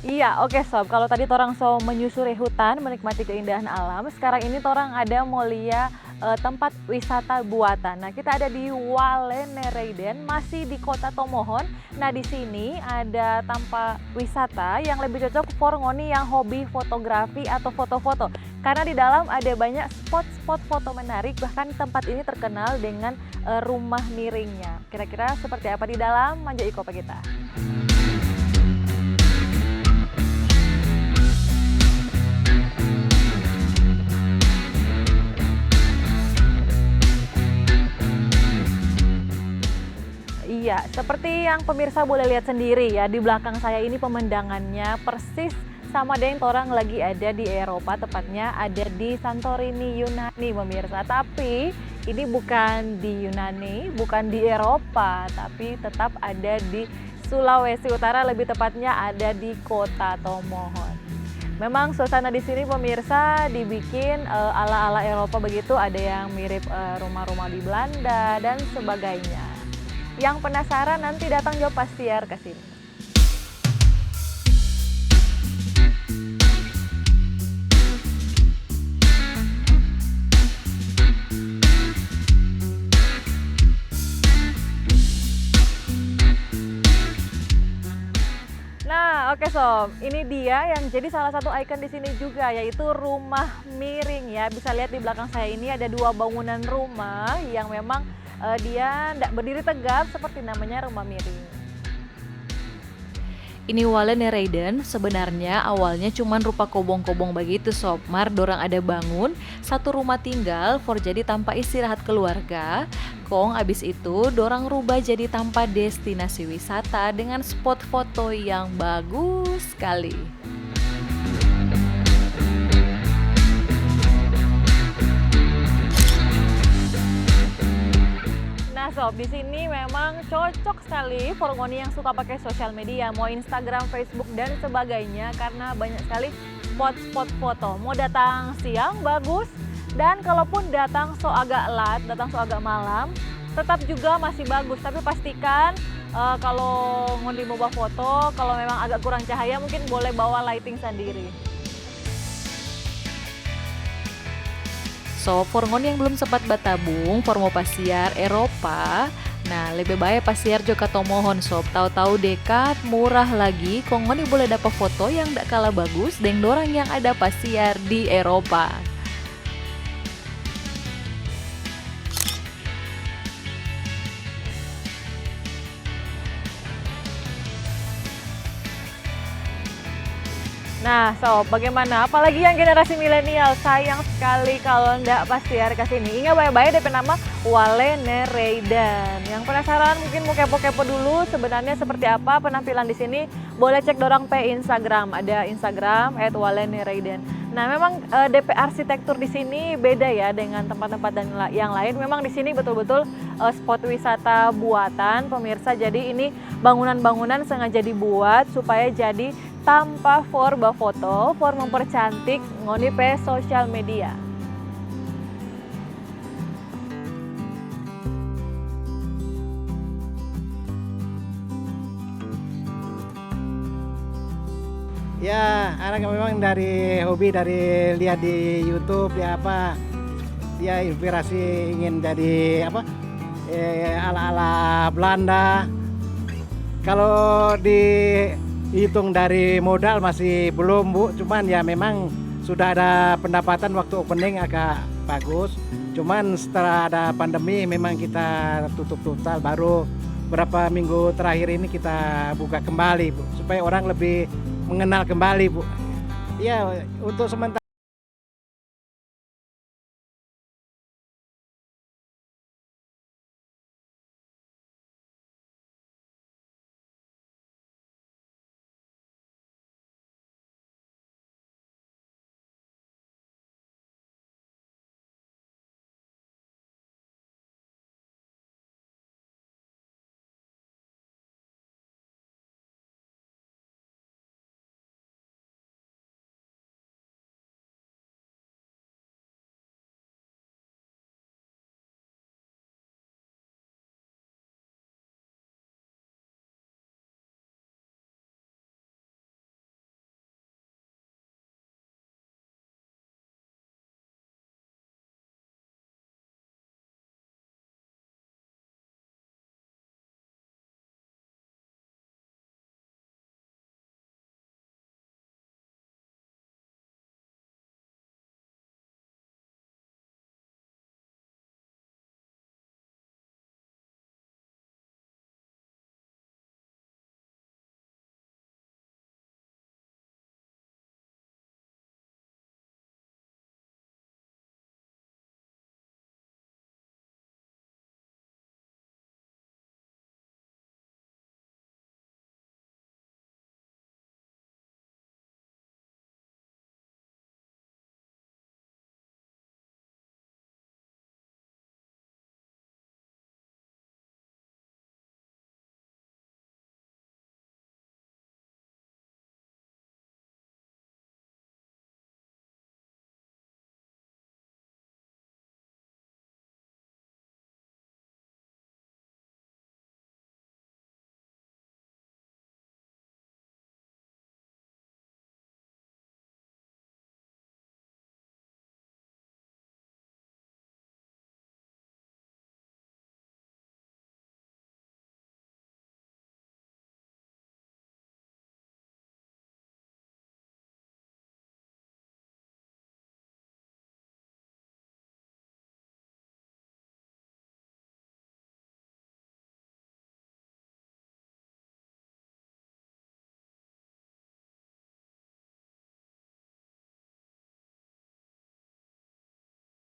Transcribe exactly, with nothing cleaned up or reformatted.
Iya, oke sob. Kalau tadi torang so menyusuri hutan, menikmati keindahan alam, sekarang ini torang ada mo lia, eh, tempat wisata buatan. Nah, kita ada di Walenereiden, masih di kota Tomohon. Nah, di sini ada tampa wisata yang lebih cocok for ngoni yang hobi fotografi atau foto-foto. Karena di dalam ada banyak spot-spot foto menarik, bahkan tempat ini terkenal dengan, eh, rumah miringnya. Kira-kira seperti apa di dalam? Manjo iko pa kita. Iya, seperti yang pemirsa boleh lihat sendiri ya, di belakang saya ini pemandangannya persis sama deng torang lagi ada di Eropa, tepatnya ada di Santorini, Yunani, pemirsa. Tapi ini bukan di Yunani, bukan di Eropa, tapi tetap ada di Sulawesi Utara, lebih tepatnya ada di kota Tomohon. Memang suasana di sini, pemirsa, dibikin, eh, ala-ala Eropa begitu, ada yang mirip, eh, rumah-rumah di Belanda dan sebagainya. Yang penasaran nanti datang jo pasiar ke sini. Nah, oke sob, ini dia yang jadi salah satu ikon di sini juga, yaitu rumah miring ya. Bisa lihat di belakang saya ini ada dua bangunan rumah yang memang, eh, dia ndak berdiri tegap seperti namanya rumah miring. Ini Walenereiden sebenarnya awalnya cuman rupa kobong-kobong bagitu sob, mar dorang ada bangun satu rumah tinggal for jadi tampa istirahat keluarga. Kong abis itu dorang rubah jadi tampa destinasi wisata dengan spot foto yang bagus skali. Nah sob, di sini memang cocok skali for ngoni yang suka pake sosial media, mo Instagram, Facebook, dan sebagainya, karna banyak skali spot-spot foto. Mo datang siang bagus, dan kalaupun datang so agak lat, datang so agak malam, tetap juga masih bagus. Tapi pastikan, eh, kalo ngoni mo bafoto, kalo memang agak kurang cahaya, mungkin boleh bawa lighting sandiri. So, for ngoni yang belum sempat batabung for mo pasiar Eropa, nah, lebe bae pasiar jo ka Tomohon sob, tau-tau dekat, murah lagi, kong ngoni boleh dapa foto yang ndak kalah bagus deng dorang yang ada pasiar di Eropa. Nah, so, bagaimana? Apalagi yang generasi milenial, sayang sekali kalau ndak pasiar ke sini. Ingat bae-bae, depe nama Walenereiden. Yang penasaran mungkin mau kepo-kepo dulu sebenarnya seperti apa penampilan di sini, boleh cek dorang pe Instagram. Ada Instagram at walenereiden. Nah, memang, eh, depe arsitektur di sini beda ya dengan tempat-tempat dan la-, yang lain. Memang di sini betul-betul, eh, spot wisata buatan, pemirsa. Jadi ini bangunan-bangunan sengaja dibuat supaya jadi tampa for bafoto, for mempercantik ngoni pe sosial media. Ya, anak memang dari hobi, dari lihat di YouTube, ya apa, dia inspirasi ingin jadi apa, eh, ala-ala Belanda. Kalau dihitung dari modal masih belum, Bu, cuman ya memang sudah ada pendapatan waktu opening agak bagus. Cuman setelah ada pandemi memang kita tutup total, baru berapa minggu terakhir ini kita buka kembali, Bu, supaya orang lebih mengenal kembali, Bu. Ya, untuk sementara